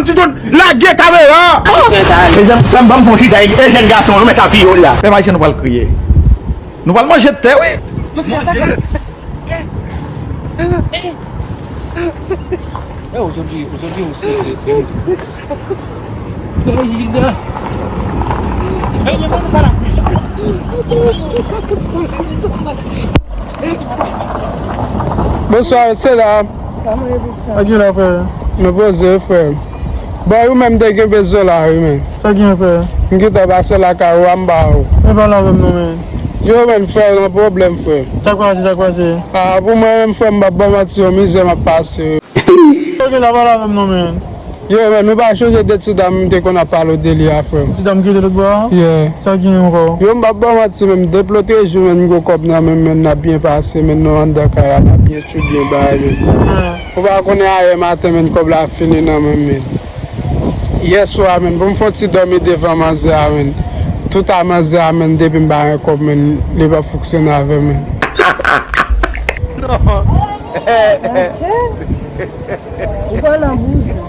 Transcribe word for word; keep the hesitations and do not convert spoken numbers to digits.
Ti John, lage kamera! Mezanmi, frè m, ban m fè yon chita, e jèn gason, nou mèt apiye w la. Pèp ayisyen, nou pral kriye. Nou pral manje tè, wi. Bonswa, mesye dam. Kòman ye, big frè? Sa gen la, frè? Nou poze, frè. Bon, ou menm te gen bezwen la, wi, men. Sa gen, frè? M gentan pase lakay ou a, m ba ou. E pale avè m non, men. Yo, men, frè, nan pwoblèm, frè. Sa k pase, sa k pase? Ah, pou mwen menm, frè, m p ap ba w manti, yon mizè m ap pase. Sa gen la, pale avè m non, men. Yo, men, nou pa chonje de ti dam m te konn ap pale w de li a, frè m? Ti dam ki te lòt bò a? Yeah. Sa gen ankò? Yo, m p ap ba w manti, men, m deplotejou, men, m gwo kòb nan men m, men, n ap byen pase, men, nou anndan kay la, n ap byen tchoul, byen bay, men. Yeah. Ou pa konnen ayè maten, men, kòb la fini nan men m, men. Yè swa, men, pou m fè yon ti dòmi devan manzè a, men. Tout a manzè a, men, depi m pa gen kòb, men, li p ap fonksyone avè m, men. Non. Monchè, ou pa nan bouzou.